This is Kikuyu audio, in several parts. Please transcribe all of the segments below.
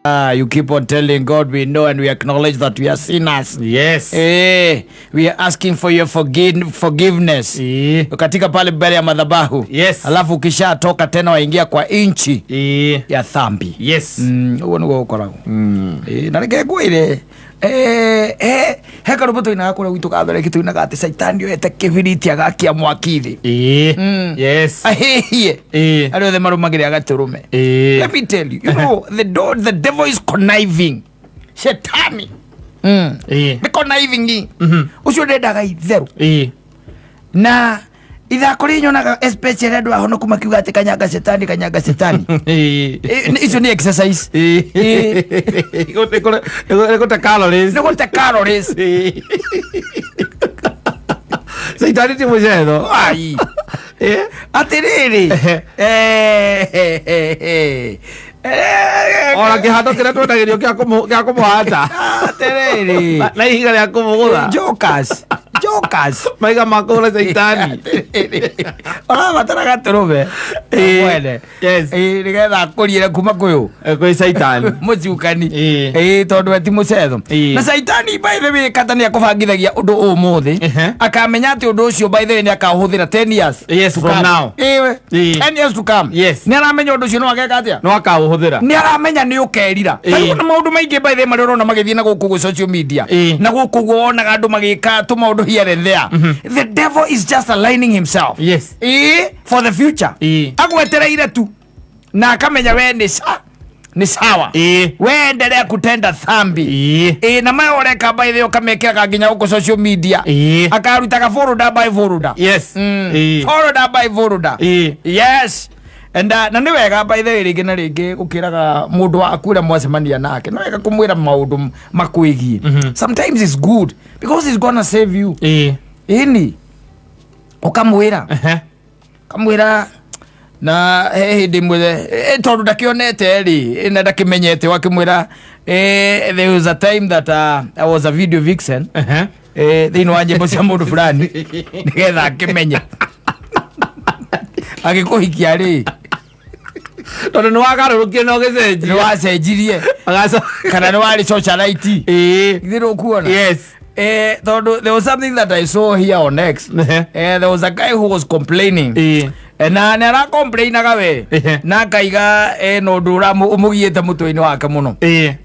Ah, you keep on telling God we know and we acknowledge that we are sinners. Yes. Eh, we are asking for your forgiveness. Katika pale mbele ya madhabahu. Yes. Alafu ukishatoka tena waingia kwa inchi ya dhambi. Yes. Ũguo nĩguo gũkoragwo. Na reke ngwĩre, he karũmbo tũinaga kũrĩa gwitũ Gathoreki, tũinaga atĩ caitani oete kĩbiriti agakia mwaki thĩ. Yes. Ahĩhie arĩa othe marũmagĩrĩra gatũrũme. Let me tell you, you know, the devil is conniving. Shetani. Nĩ conniving. Ũcio ndendaga itherũ. Na ithako rĩ nyonaga especially andũ ahonoku makiuga atĩ kanyanga shetani, kanyanga shetani. Icio nĩ exercise. Nĩ gũte calories. Nĩ gũte calories. Caitani ti mũcetho. Ai. Atĩrĩrĩ. Ona kĩhando kĩrĩa twendagĩrio gĩa kũmũhata. Atĩrĩrĩ. Na ihiga rĩa kũmũgũtha. Jokers. Jokers. Maiga ma kũhũra caitani. Ũrabatara gatũrũme. Mwene. Yes. Nĩgetha akũriĩre kuma kwĩ ũ? Kwĩ caitani. Mũcukani. Tondũ we ti mũcetho. Na caitani, by the way, kata nĩ akũbangithagia ũndũ ũmũthĩ. Akamenya atĩ ũndũ ũcio, by the way, nĩ akaũhũthĩra 10 years Yes, to from come. now. 10 years to come. Yes. Nĩ aramenya ũndũ ũcio no ageka atĩa? No akaũhũthĩra. Nĩ aramenya nĩ ũkerira. Tarĩu na maũndũ maingĩ, by the way, marĩa ũrona magĩthiĩ na gũkũ gwĩ social media na gũkũ ũguo wonaga andũ magĩka tũmaũndũ here and there, the devil is just aligning himself for the future. Agwetereire tu na akamenya we nĩ sawa. We endelea kutenda dhambi. Na maya ũreka, by the way, ũkamekĩraga nginya gũkũ social media. Akarutaga folder by folder. Folder by folder. Yes. And na nĩ wega, by the way, rĩngĩ na rĩngĩ gũkĩraga mũndũ waku ũrĩa mwacemania nake, nĩ wega kũmwĩra maũndũ makwĩgiĩ. Sometimes it's good because it's gonna save you. Ĩni ũkamwĩra, kamwĩra na he hĩndĩ ĩmwe, tondũ ndakĩonete rĩ, na ndakĩmenyete, wakĩmwĩra, there was a time that I was a video vixen thĩinĩ wa nyĩmbo cia mũndũ fulani, nĩgetha akĩmenye agĩkũhikia rĩ. Tondũ nĩ wagarũrũkire na nĩ ũgĩcenjia. Wacenjirie kana nĩ warĩ socialite. Githĩ ndũkuona? Yes. Tondũ there was something that I saw here on X. There was a guy who was complaining. Na nĩ aracomplainaga we na akaiga na ũndũ ũmũgiĩte mũtwe-inĩ wake mũno,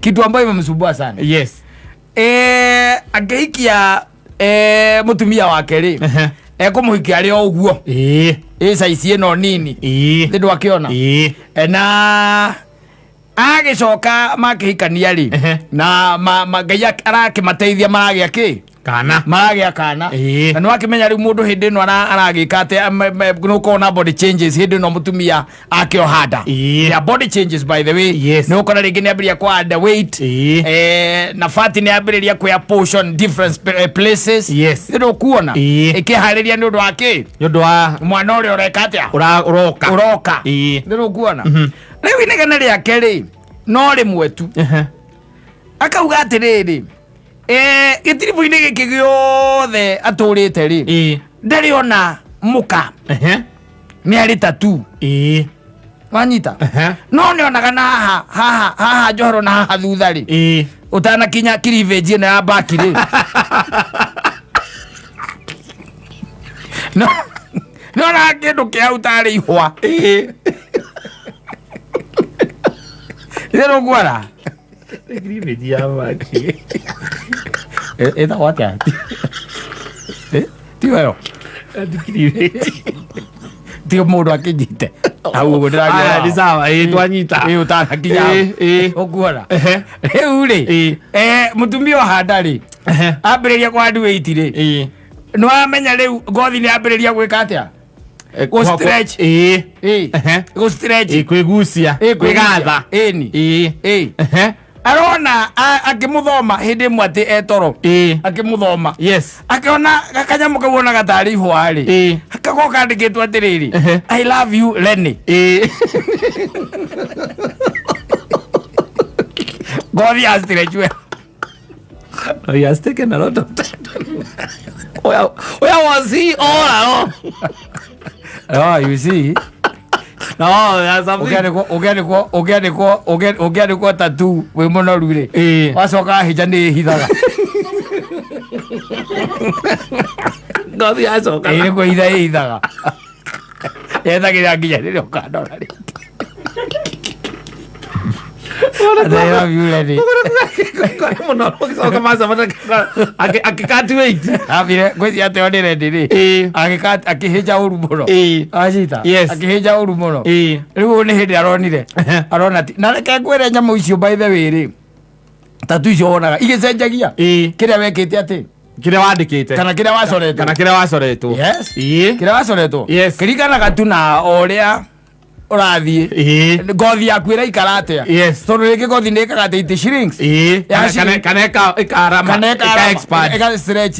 kitu ambayo imemsumbua sana. Akĩhikia mũtumia wake rĩ, ekũmũhikia arĩ o ũguo ĩ saici ĩno nini. Nĩ ndwakĩona? Na agĩcoka makĩhikania rĩ, na Ngai arakĩmateithia, maragĩa kĩ? Kana. Maragĩa kana. Na nĩ wakĩmenya rĩu mũndũ hĩndĩ ĩno aragĩka atĩ nĩ ũkorwo na body changes hĩndĩ ĩno mũtumia akĩoha nda. There are body changes, by the way. Nĩ ũkora rĩngĩ nĩ ambĩrĩria kwa under weight. Na fat nĩ ambĩrĩria kuoya portion different places. Nĩ ndũkuona? Ĩkĩharĩria nĩ ũndũ wa kĩ? Nĩ ũndũ wa mwana ũrĩa ũreka atĩa? Ũroka. Ũroka. Nĩ ndũkuona? Rĩu inegene rĩake rĩ no rĩmwe tu. Akauga atĩrĩrĩ, gĩtiribũ-inĩ gĩkĩ gĩothe atũrĩte rĩ, ndarĩ ona mũka nĩ arĩ tatu. Wanyita? No nĩ onaga na haha haha haha njohero na haha thutha rĩ, ũtanakinya cleavage ĩno ya baki rĩ, no nĩ onaga kĩndũ kĩa hau tarĩ ihũa. Nĩ rũguara. Cleavage ya baki. Ĩtagwo atĩa? Tiyo ĩyo? Cleavage. Tiyo mũndũ akĩnyite hau ũguo. Aya, nĩ sawa, twanyita. Ĩ ũtanakinya hau. Ũkuona? Rĩu rĩ, mũtumia ohanda rĩ, ambĩrĩria kwa weight rĩ, nĩ wamenya rĩu ngothi nĩ ambĩrĩria gwĩka atĩa? Gũ stretch. Gũ stretch. Kwĩgucia. Kwĩgatha. Ĩni. Arona akĩmũthoma hĩndĩ ĩmwe atĩ etoro, akĩmũthoma, akĩona gakanyamũ kau onaga tarĩ ihũa rĩ, kako kandĩkĩtwo atĩrĩrĩ, "I love you, Lenny." Ngothi ya stretch we. Oh, he has taken a lot of time. Where was he all along? Oh, you see. No, that's something. Ũngĩandĩkwo ũngĩandĩkwo ũngĩandĩkwo ũngĩandĩkwo tattoo wĩ mũnoru rĩ, wacoka wahĩnja nĩ ĩhithaga. Ngothi yacoka. Ĩĩ, nĩ kwĩhitha ĩhithaga, yethagĩrĩra nginya rĩrĩa ũkandora rĩngĩ. I love you, lady. Mũno ũgĩcoka macemania akĩkati weight. Ambire ngwĩciria atĩ o nĩ ready rĩ, akĩhĩnja ũru mũno. Acita. Akĩhĩnja ũru mũno. Rĩu nĩ hĩndĩ aronire arona ti na reke ngwĩre, nyamũ icio, by the way rĩ, tattoo icio wonaga igĩcenjagia kĩrĩa wekĩte atĩ Kĩrĩa wandĩkĩte kana kĩrĩa wacoretwo. Kana kĩrĩa wacoretwo. Yes. Kĩrĩa wacoretwo. Kĩringanaga tu na o ũrĩa ũrathiĩ, ngothi yaku ĩraikara atĩa. Tondũ rĩngĩ ngothi nĩ ĩkaga atĩ it shrinks. Ya Kana kana ĩkarama. Kana ĩka expand. Ĩka stretch.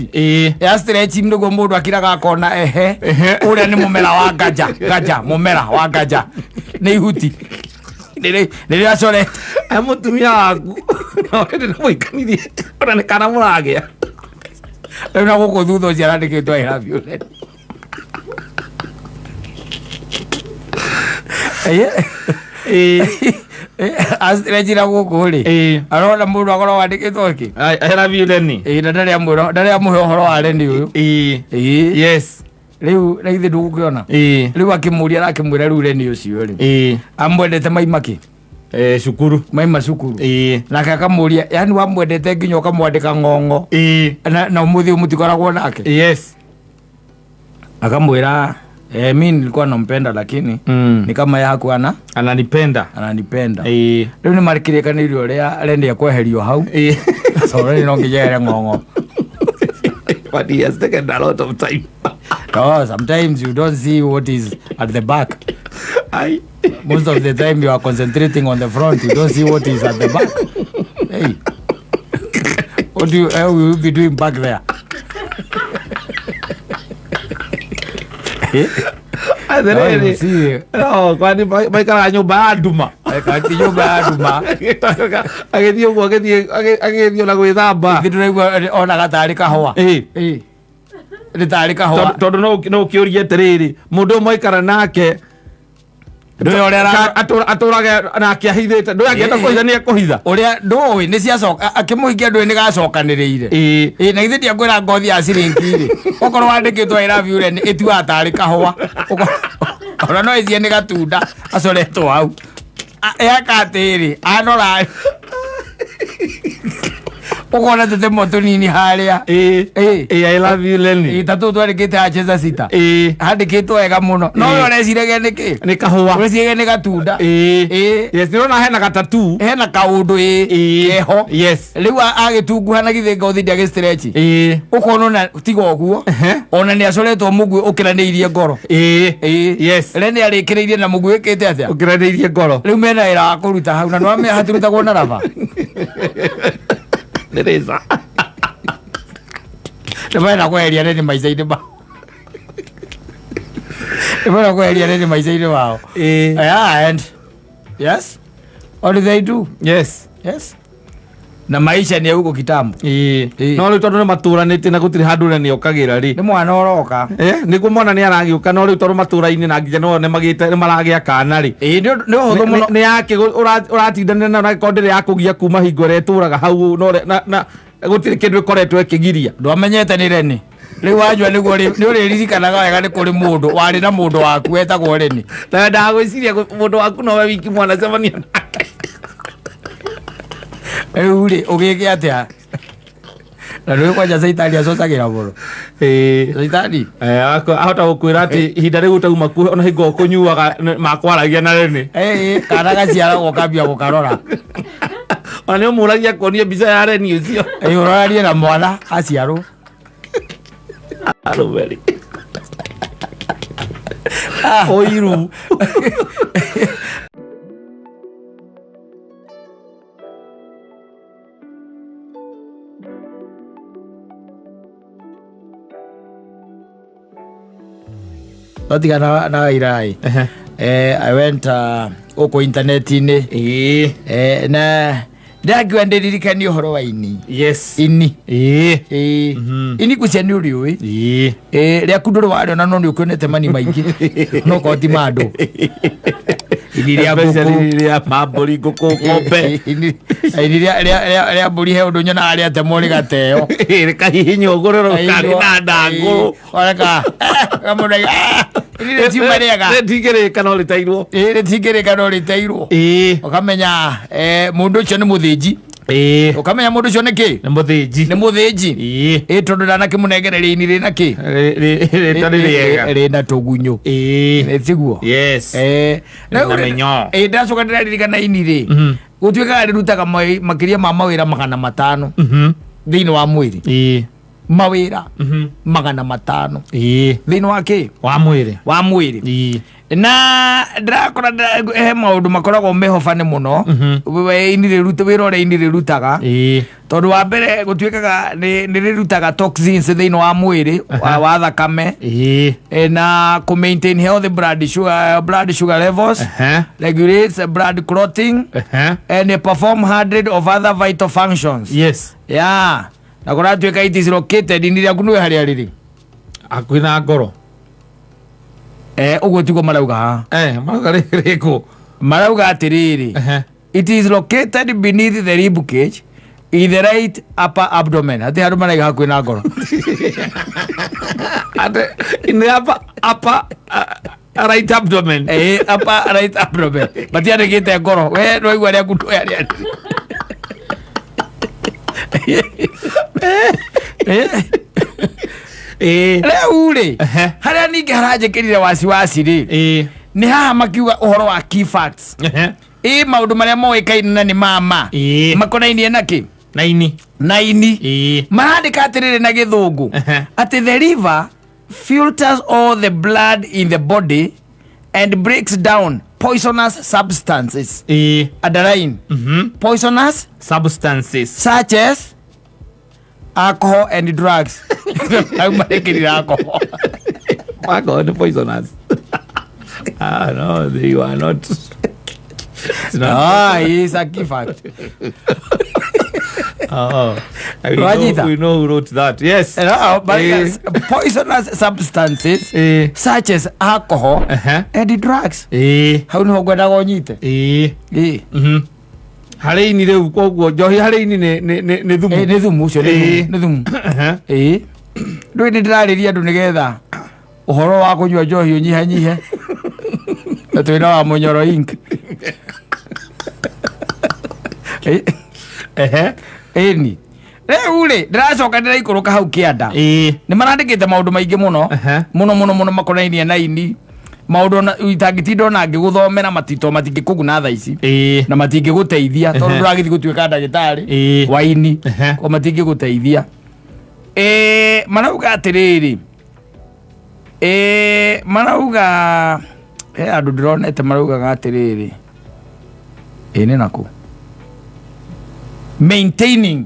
Ya stretch nĩguo mũndũ akiraga akona ehe, ũrĩa nĩ mũmera wa nganja, nganja, mũmera wa nganja nĩ ihuti rĩrĩa acorete. Ai, mũtumia waku no hĩndĩ nĩ mũikanirie ona nĩ kana mũragĩa. Rĩu na gũkũ thutha ũcio arandĩkĩtwo "I love you, Lenny." Astretch na gũkũ rĩ, arona mũndũ akorwo wandĩkĩtwo kĩ? I love you, Lenny. Ĩĩ, na ndarĩ amwĩra, ndarĩ amũhe ũhoro wa Lenny ũyũ. Rĩu na ithe ndũgũkĩona. Rĩu akĩmũria, arakĩmwĩra rĩu Lenny ũcio rĩ, amwendete maima kĩ? Eh, cukuru. Maima cukuru. Nake akamũria, yani wamwendete nginya ũkamwandĩka ng'ong'o na ũmũthĩ ũyũ mũtikoragwo nake? Akamwĩra, mi nilikuwa nampenda lakini ni kama yeye hakuwa na Ananipenda. Ananipenda. Rĩu nĩ marĩkĩrĩkanĩire ũrĩa Lenny ekweherio hau, so Lenny no nginya ere ng'ong'o. But he has taken a lot of time. Oh, sometimes you don't see what is at the back. Ai. Most of the time you are concentrating on the front, you don't see what is at the back. Hey, what do you, will you be doing back there? Eh? No, you Atĩrĩrĩ. see, No, kwani maikaraga nyũmba ya nduma. Kati nyũmba ya nduma. Agĩthiĩ ũguo, agĩthiĩ ona gwĩthamba. Ithuĩ tũraigua onaga tarĩ kahũa. Ĩ. Nĩ tarĩ kahũa. Tondũ no ũkĩũrie atĩrĩrĩ, mũndũ ũyũ mwaikara nake Ndũĩ ũrĩa atũrage nake ahithĩte, ndũĩ angĩenda kũhitha nĩ ekũhitha. Ũrĩa ndũĩ nĩ ciacoka akĩmũhikia, ndũĩ nĩ gacokanĩrĩire. Ĩ, na githĩ ndiakwĩra ngothi ya ciringi rĩ, okorwo wandĩkĩtwo "I love you" rĩ, ĩtuaga tarĩ kahũa. Ona no ĩthiĩ nĩ gatunda acoretwo hau. Yaka atĩrĩ, anora ũkona tũtemo tũnini harĩa. Ĩ, "I love you, Lenny." Ĩ, ta tũtũ twandĩkĩte acheza sita. Handĩkĩtwo wega mũno, no we ũreciragia nĩ kĩ? Nĩ kahũa. Ũreciragia nĩ gatunda. Yes, nĩrona hena gatatu. Hena kaũndũ ĩ keho. Rĩu agĩtunguha na githĩ ngothi ndĩagĩ stretch? Ũkona ona tiga ũguo, ona nĩ acoretwo mũguĩ ũkĩranĩirie ngoro. Lenny arĩkĩrĩirie na mũguĩ ĩkĩte atĩa? Ũkĩranĩirie ngoro. Rĩu mena wĩra wa kũruta hau, na nĩwamenya hatirutagwo na raba. Nĩ rĩca. Nĩ mena kweheria Lenny maica-inĩ mao, nĩ mena kweheria Lenny maica-inĩ mao. Yeah, and yes, what do they do? Yes, na maisha nĩ huko kitambo. No rĩu tondũ nĩ matũranĩtie na gũtirĩ handũ ũrĩa nĩ okagĩra rĩ. Nĩ mwana ũroka. Eh, nĩguo mwana nĩ aragĩũka, no rĩu tondũ matũra-inĩ na nginya no nĩ magĩte nĩ maragĩa kana rĩ. Ĩĩ, nĩ ũhũthũ mũno. Nĩ yake ũratindanĩra nayo, na angĩkorwo ndĩrĩ yakũgia kuma hingo ĩrĩa ĩtũraga hau, no na gũtirĩ kĩndũ ĩkoretwo ĩkĩgiria. Ndwamenyete nĩ Lenny, rĩu wanyua nĩguo nĩ ũrĩririkanaga wega nĩ kũrĩ mũndũ warĩ na mũndũ waku wetagwo Lenny. Na wendaga gwĩciria mũndũ waku nowe wiki mwanacemania nake. Rĩu rĩ, ũgĩke atĩa? Na nĩ kwanja caitani acocagĩra mũno. Caitani. Eh, ahota gũkwĩra atĩ ihinda rĩu ũtauma kuo, ona hingo ũkũnyuaga makwaragia na Lenny. Ĩĩ, kana gaciaragwo kambia gũkarora. Ona nĩ ũmũragia kuonia mbica ya Lenny ũcio. Ĩĩ, ũrorarie na mwana aciarwo. Arũme rĩ, ũiru. Twatiga na wairai, I went gũkũ intaneti-inĩ. Na ndakiuga ndĩririkanie ũhoro wa ini. Ini. Ĩĩ, ini kucia nĩ ũrĩ ũĩ. Rĩaku ndũrĩ warĩona, no nĩ ũkĩonete mani maingĩ, no korwo ti ma andũ. Ini rĩa ngũkũ. Especially rĩa mambũri, ngũkũ, ng'ombe. Ini rĩa mbũri he ũndũ nyonaga rĩatemwo rĩgateo. Rĩkahihinywo ngũrũrũ karĩ na ndangũrũ. Oreka kamũndũ ini rĩtiuma rĩega. Rĩtingĩrĩka no rĩteirwo. Ĩ, rĩtingĩrĩka no rĩteirwo. Ũkamenya mũndũ ũcio nĩ mũthĩnji. Ũkamenya mũndũ ũcio nĩ kĩ? Nĩ mũthĩnji. Nĩ mũthĩnji. Ĩ, tondũ ndanakĩmũnengereria ini rĩna kĩ? Rĩtarĩ rĩega. Rĩna tũgunyũ. Ĩ, tiguo? Yes. Na Rĩna mĩnyoo. Ĩ, ndacoka ndĩraririkana ini rĩ, gũtuĩkaga rĩrutaga makĩria ma mawĩra 500 thĩinĩ wa mwĩrĩ. Mawĩra 500 thĩinĩ wa kĩ? Wa mwĩrĩ. Wa mwĩrĩ. Na ndĩrakora he maũndũ makoragwo mehobane mũno. We ini rĩrute wĩra ũrĩa ini rĩrutaga. Tondũ wa mbere gũtuĩkaga nĩ rĩrutaga toxins thĩinĩ wa mwĩrĩ wa thakame. Na kũ maintain healthy blood sugar levels, regulates blood clotting, and perform hundred of other vital functions. Yes. Yeah. Na kũratuĩka it is located ini rĩaku nĩwe harĩa rĩrĩ. Hakuhĩ na ngoro. Ũguo tiguo marauga haha. Marauga rĩkũ? Marauga atĩrĩrĩ. It is located beneath the rib cage in the right upper abdomen. Hatirĩ handũ maraiga hakuhĩ na ngoro. Ate, in the upper right abdomen. Upper right abdomen. Matiandĩkĩte ngoro. We nĩwaigua rĩaku ndũĩ harĩa rĩrĩ. Rĩu rĩ, harĩa ningĩ haranjĩkĩrire wasiwasi rĩ, nĩ haha makiuga ũhoro wa key facts. Ĩ, maũndũ marĩa moĩkaine na nĩ mama makonainie na kĩ? Na ini. Na ini. Marandĩka atĩrĩrĩ na gĩthũngũ atĩ the liver filters all the blood in the body and breaks down poisonous substances. Underline. Poisonous substances such as alcohol and drugs. Hau marekĩrire alcohol. Alcohol ni poisonous. Ah, no, they are not. It's not. Ah, it's a key fact. Oh. We Wajita. know who wrote that. Yes. No, but yes, poisonous substances such as alcohol and drugs. Hau niho ngwendaga ũnyite. Harĩ ini rĩu koguo njohi harĩ ini nĩ thumu. Nĩ thumu ũcio, nĩ thumu. Ndũĩ nĩ ndĩrarĩria andũ nĩgetha ũhoro wa kũnyua njohi ũnyihanyihe. Na twĩna wa Mũnyoro Inc. Ĩni. Rĩu rĩ, ndĩracoka ndĩraikũrũka hau kĩanda. Nĩ marandĩkĩte maũndũ maingĩ mũno. Mũno mũno mũno makonainie na ini. Maũndũ ona itangĩtinda ona ngĩgũthomera matito matingĩkũguna thaa ici. Na matingĩgũteithia tondũ ndũragĩthiĩ gũtuĩka ndagĩtarĩ wa ini. O matingĩgũteithia. Marauga atĩrĩrĩ. Marauga he andũ ndĩronete maraugaga atĩrĩrĩ. Nĩ nakũ? Maintaining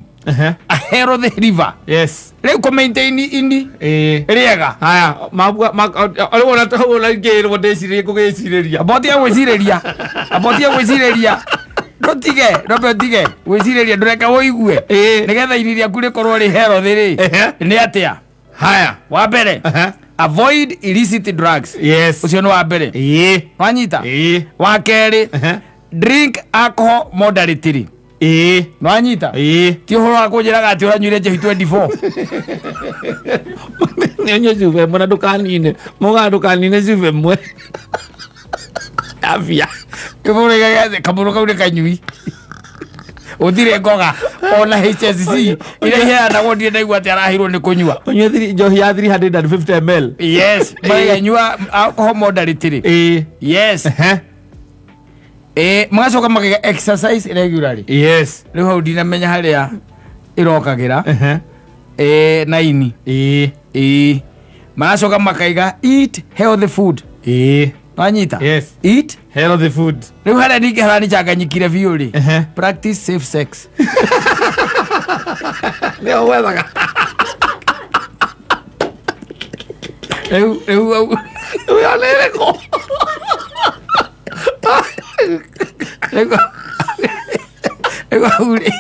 a healthy liver. Yes. Rĩu kũ maintain ini rĩega. Haya, mabua rĩu ona ona ingĩrwo ndĩcirie ngũgĩcirĩria. Abotia gwĩcirĩria. Abotia gwĩcirĩria. Ndũtige, ndũmbe ũtige gwĩcirĩria, ndũreke ũigue. Nĩgetha ini rĩaku rĩkorwo rĩ healthy rĩ. Nĩ atĩa? Haya. Wa mbere. Avoid illicit drugs. Yes. Ũcio nĩ wa mbere. Wanyita? Wa kerĩ. Drink alcohol moderately. Nwanyita? Ti ũhoro wa kũnjĩraga atĩ ũranyuire njohi 24. Nĩ ũnyue cuba ĩmwe na ndũkanine. Maugaga ndũkanine cuba ĩmwe. Afya. Kamũrũ kau nĩ kanyui. Gũtirĩ ngoga ona HSC iria iheanagwo ndirĩ ndaigua atĩ araheirwo nĩ kũnyua. Ũnyue njohi ya 350 ml. Yes. Maganyua alcohol moderately. Yes. Magacoka magega exercise regularly. Yes. Rĩu hau ndinamenya harĩa ĩrokagĩra. Na ini. Maracoka makaiga eat healthy food. Wanyita? Yes. Eat healthy food. Rĩu harĩa ningĩ haranichanganyikire biũ rĩ. Practice safe sex. Nĩho gwethaga. Rĩu rĩu Rĩu nĩ ĩrĩkũ? Rĩu hau rĩ.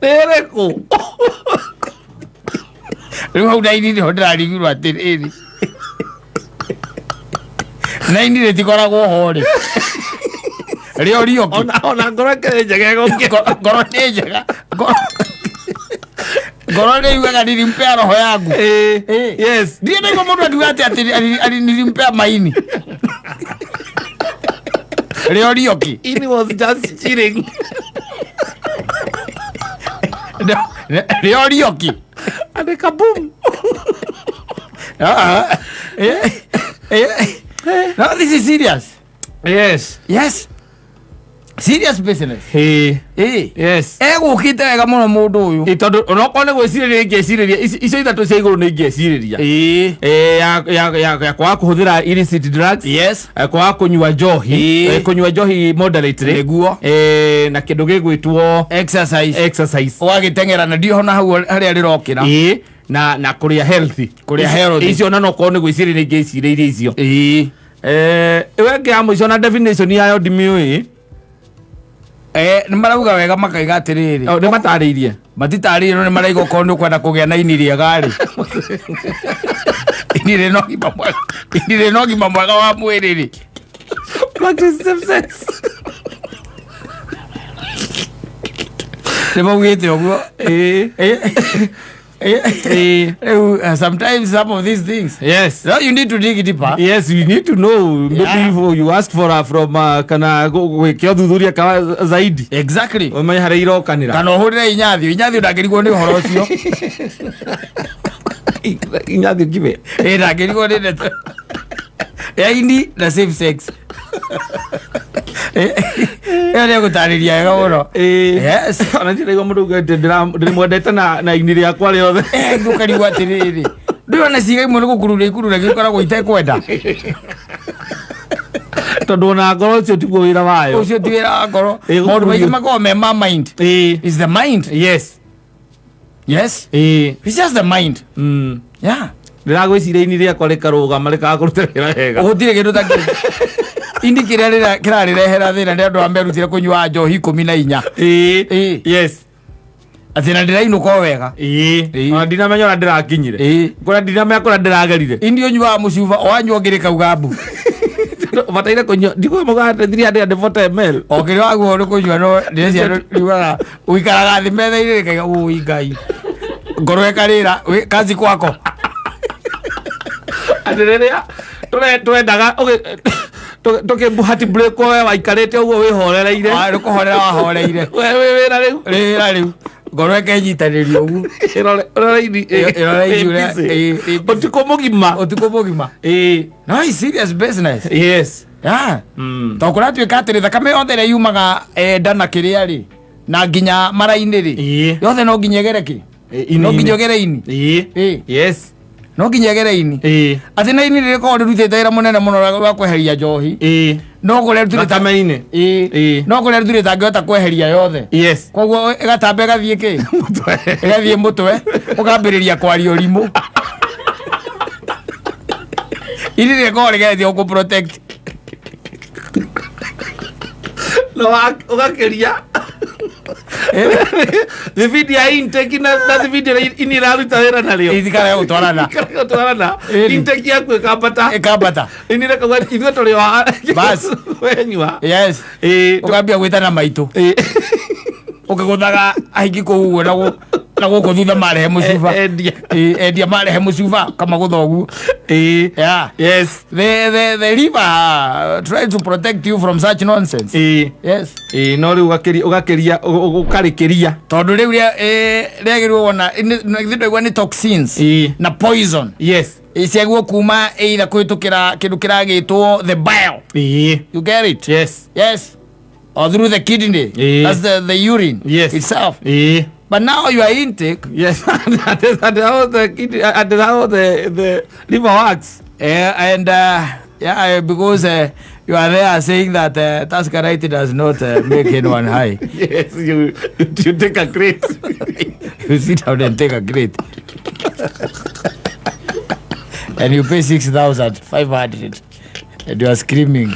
Nĩ ĩrĩkũ? Rĩu hau naini nĩho ndĩrarigirwo atĩrĩrĩ. Naini rĩtikoragwo ho rĩ. Rĩo rioki. Ona ngoro ĩkĩrĩ njega ĩgũkĩra. Ngoro nĩ njega. Ngoro nĩ yugaga nilimpea roho yangu. Yes. Ndiye ndaigua mũndũ akiuga atĩ nilimpea maini. Rĩo rioki. Ini was just cheating. Rĩo rioki. And kaboom. Ah, No, this is serious. Yes. Yes. Serious business. Hey. Eh. Yes. Egũkĩte wega mũno mũndũ ũyũ. Ĩ tondũ onokorwo nĩ gwĩcirĩria ingĩcirĩria icio ithatũ cia igũrũ nĩ ingĩcirĩria. Ya kwaga kũhũthĩra illicit drugs. Yes. Kwaga kũnyua njohi. Kũnyua njohi moderately. Nĩguo. Na kĩndũ gĩgwĩtwo Exercise. Exercise. Ũgagĩteng'era na ndiho na hau harĩa rĩrokĩra. Na kũrĩa healthy. Kũrĩa healthy. Icio ona nokorwo nĩ gwĩcirĩria ingĩcirĩirie icio. Ĩyo ĩngĩ ya mũico na definition yayo ndimĩũĩ. Nĩ marauga wega makaiga atĩrĩrĩ. Oh, nĩ matarĩirie. Matitarĩirie no nĩ maraiga okorwo nĩ ũkwenda kũgĩa na ini rĩega rĩ. Ini rĩna ũgima mwega. Ini rĩna ũgima mwega wa mwĩrĩ rĩ. Practice safe sex. Nĩ maugĩte ũguo. Rĩu sometimes some of these things. Yes. No, you need to dig deeper. Yes, you need to know. Maybe if you ask for from kana gwĩka ũthuthuria kawa zaidi. Exactly. Ũmenye harĩa irokanĩra. Kana ũhũrĩre Inyathio. Inyathio ndangĩrigwo nĩ ũhoro ũcio. Inyathio kibe. Ĩ ndangĩrigwo nĩ ndeto ya ini na safe sex. Ĩyo nĩ egũtarĩria wega mũno. Yes. Ona ndĩraigua mũndũ augĩte ndĩmwendete na ini rĩakwa rĩothe. Ũkarigwo atĩrĩrĩ. Ndũrona ciĩga imwe nĩ gũkururia ikururagia ikoragwo itekwenda. Tondũ ona ngoro ũcio tiguo wĩra wayo. Ũcio ti wĩra wa ngoro. Ĩ, Maũndũ maingĩ gũkururio. makoragwo me ma mind. Is the mind. Yes. Yes. It's just the mind. Yeah. Ndĩragwĩciria ini rĩakwa rĩkarũgama rĩkaga kũruta wĩra wega. Gũtirĩ kĩndũ ta kĩu. Ini kĩrĩa kĩrarĩrehera thĩna nĩ andũ arĩa merutire kũnyua njohi 14. Yes. Atĩ na ndĩrainũka o wega. Ona ndinamenya ũrĩa ndĩrakinyire. Kũrĩa ndinamenya kũrĩa ndĩragerire. Ini ũnyuaga mũcuba wanyua ngĩrĩ kauga mbu. Bataire kũnyua ndikuga mũgate 340 ml. O kĩrĩa waguo nĩ kũnyua no ndĩreciria riugaga ũikaraga thĩ metha-inĩ rĩkaiga ũi Ngai. Ngoro ĩkarĩra kazi kwako. Atĩ rĩrĩa twendaga tũkĩmbu break we waikarĩte ũguo wĩhorereire. Nĩ kũhorera wahoreire. We wĩ wĩra rĩu. Rĩra rĩu. Ngoro ĩkenyitanĩria ũguo. Ĩrore ini Ĩrore ini ũrĩa- ũtukũ mũgima. Ũtukũ mũgima. No, it's serious business. Yes. Yeah. Tondũ kũratuĩka atĩrĩ thakame yothe ĩrĩa yumaga nda na kĩrĩa rĩ na nginya mara-inĩ rĩ yothe no nginya ĩgere kĩ? No nginya ĩgere ini. Yes. No nginya ĩgere ini. Atĩ na ini rĩkoragwo rĩrutĩte wĩra mũnene mũno wa kweheria njohi. No kũrĩa rĩturĩte Thakame-inĩ. No kũrĩa rĩturĩte angĩhota kweheria yothe. Yes. Koguo ĩgatamba ĩgathiĩ kĩ? Ĩgathiĩ mũtwe ũkambĩrĩria kwaria ũrimũ. Ini rĩkoragwo rĩgeretie gũkũ protect. No ũgakĩria thibindi ya intake na thibindi ĩrĩa ini ĩraruta wĩra narĩo Itikarega gũtwarana. Ikarega gũtwarana. Intake yaku ĩkambata. Ĩkambata. Ini rĩkauga ithuĩ tũrĩ o Bas. wenyua. Yes. Ũkambia gwĩtana maitũ. Ũkĩgũthaga ahiki kũu ũguo na gũkũ thutha marehe mũcuba. Endia. Endia marehe mũcuba kamagũtha ũguo. Yeah. Yes. The liver try to protect you from such nonsense. Yes. No rĩu ũgakĩria ũkarĩkĩria. Tondũ rĩu rĩagĩrĩirwo wona nĩ ndaigua nĩ toxins na poison. Yes. Ciagĩrĩirwo kuma either kũhĩtũkĩra kĩndũ kĩragĩtwo the bile. You get it? Yes. Yes. Or through the kidney. That's the urine itself. But now your intake. Yes. And how the kidney, and how the liver works. Yeah, and yeah, because you are there saying that Tusker Lite does not make anyone high. Yes, you take a crate. You sit down and take a crate. And you pay 6,500. And you are screaming.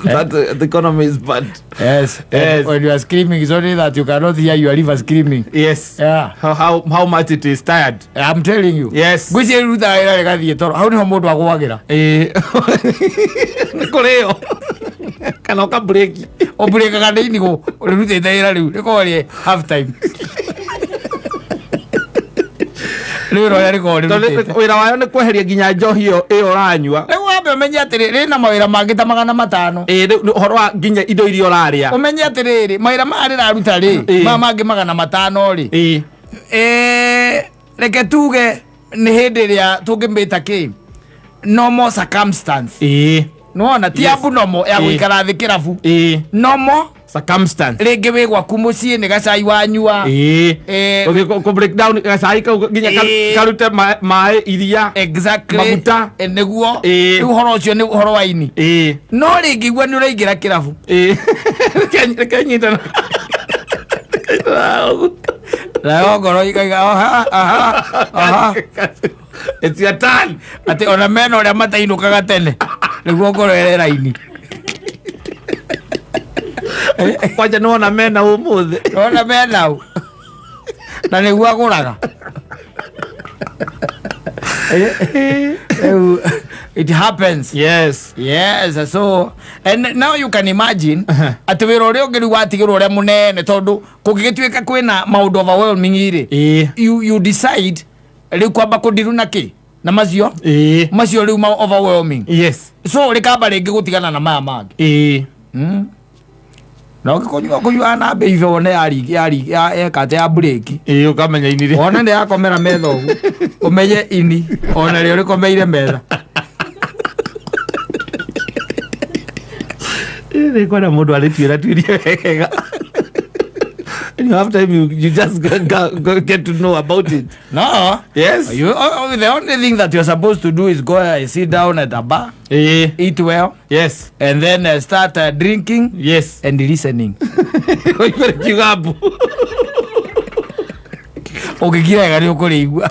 That the economy is bad. Yes. Yes. And when you are screaming, it's only that you cannot hear your liver screaming. Yes. Yeah. How much it is tired. I'm telling you. Yes. Ngwĩciria rutaga wĩra rĩgathiĩ toro. Hau nĩho mũndũ agũagĩra. Nĩ kũrĩo. Kana ũka break. Ũmburĩkaga nĩ ini rĩrutĩte wĩra rĩu rĩkoragwo rĩ half time rĩu ũrĩa rĩkoragwo Tondũ rĩrutĩte. Wĩra wayo nĩ kweheria nginya njohi ĩyo ũranyua. Rĩu wambe ũmenye atĩrĩ, rĩna mawĩra mangĩ ta 500. Ĩĩ, rĩu nĩ ũhoro wa nginya indo iria ũrarĩa. Ũmenye atĩrĩrĩ, mawĩra maya rĩraruta rĩ, maya mangĩ 500 rĩ, reke tuge nĩ hĩndĩ ĩrĩa tũngĩmĩta kĩ normal circumstance. Nĩwona ti abnormal ya gũikara thĩ kĩrabu. Normal Circumstance. Rĩngĩ wĩ gwaku mũciĩ nĩ gacai wanyua. Ũgĩ- kũ break down gacai kau nginya karute maĩ, iria. Maguta. Nĩguo. Rĩu ũhoro ũcio nĩ ũhoro wa ini. No rĩngĩ igua nĩ ũraingĩra kĩrabu. Reke nyitana. Nayo ngoro ikaiga aha aha aha. It's your turn. Atĩ ona mena ũrĩa matainũkaga tene nĩguo ngoro ĩre raini. Kwanja nĩ wona mena ũmũthĩ. Ona menau na nĩguo agũraga. Rĩu, it happens. Yes, so and now you can imagine atĩ wĩra ũrĩa ũngĩ rĩu watigĩrwo ũrĩa mũnene, tondũ kũngĩgĩtuĩka kwĩna maũndũ overwhelming rĩ, you decide rĩu kwamba kũndiru na kĩ na macio macio rĩu ma overwhelming. So rĩkamba rĩngĩ gũtigana na maya mangĩ. Na ũngĩkũnyua kũnyua na mbeibe wone yari yeka atĩ ya breki. Ĩĩ, ũkamenya ini rĩ. Wone nĩ yakomera metha ũguo, ũmenye ini ona rĩo rĩkomeire metha. Nĩ kwenda mũndũ arĩtuĩra tuĩrie wega. And you have time, you just go get to know about it. No. You, oh, the only thing that you're supposed to do is go and sit down at a bar, eat well, and then start drinking and listening. Ũigue kiuga mbu. Ũngĩkira wega nĩ ũkũrĩigua.